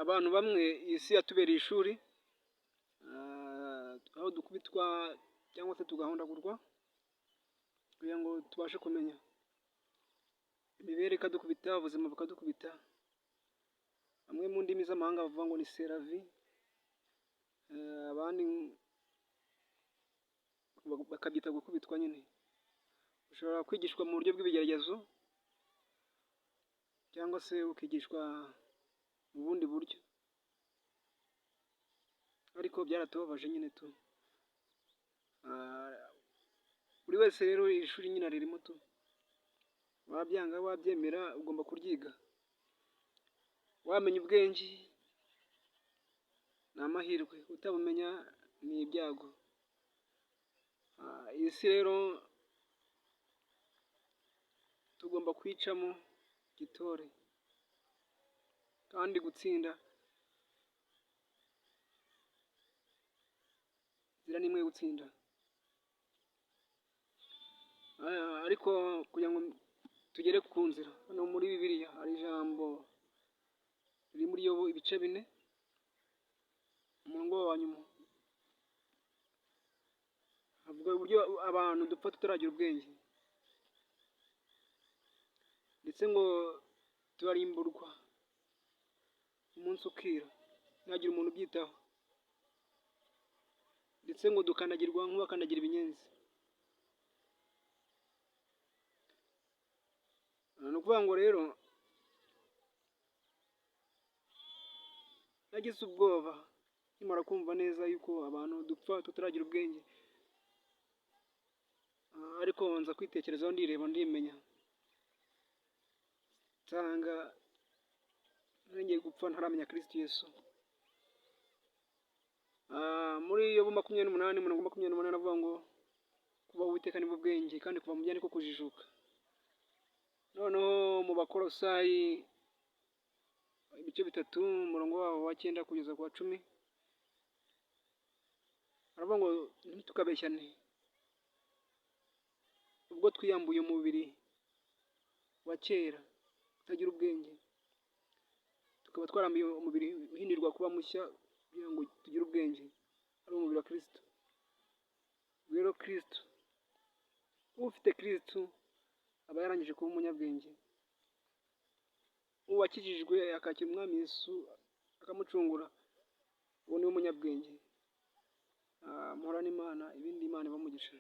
Abantu bamwe iyi si yatubereye ishuri, aho dukubitwa cyangwa se tugahondagurwa kugira ngo tubashe kumenya. Imibereho ikadukubita, ubuzima bukadukubita, bamwe mu ndimi z'amahanga bavuga ngo ni c'est la vie, abandi bakabyita gukubitwa nyine. Ushobora kwigishwa mu buryo bw'ibigeragezo cyangwa se ukigishwa mu bundi buryo, ariko byaratubabaje nyine tu. Buri wese rero iri shuri nyine aririmo tu, wabyanga wabyemera ugomba kuryiga. Wamenya ubwenge ni amahirwe, utabumenya ni ibyago. Iyi si rero tugomba kuyicamo gitore kandi gutsinda, inzira ni imwe yo gutsinda. Ariko kugira ngo tugere ku nzira, hano muri Bibiliya hari ijambo riri muri Yobu ibice 4, umurongo wa nyuma, havuga uburyo abantu dupfa tutaragira ubwenge, ndetse ngo turarimburwa umunsi ukira ntihagire umuntu ubyitaho, ndetse ngo dukandagirwa nk'abakandagira ibinyenzi. Ni ukuvuga ngo rero nagize ubwoba nkimara kumva neza yuko abantu dupfa tutaragira ubwenge, ariko nza kwitekerezaho ndireba ndimenya, nsanga ngiye gupfa ntaramenya Kristo Yesu. Muri Yobu 28 umurongo 28 avuga ngo kubaha Uwiteka nibwo bwenge kandi kuva mu byaha niko kujijuka. Noneho mu Bakolosayi ibice 3 umurongo waho wa 9 kugeza ku wa 10, aravuga ngo ntitukabeshyane, ubwo twiyambuye umubiri wa kera utagira ubwenge, tukaba twarambuye umubiri uhindurirwa kuba mushya kugira ngo tugire ubwenge, ari umubiri wa Kristo. Rero Kristo, ufite Kristo aba yarangije kuba umunyabwenge. Uwakijijwe akakira Umwami Yesu akamucungura, uwo niwe munyabwenge. Muhorane Imana, ibindi Imana ibahe umugisha.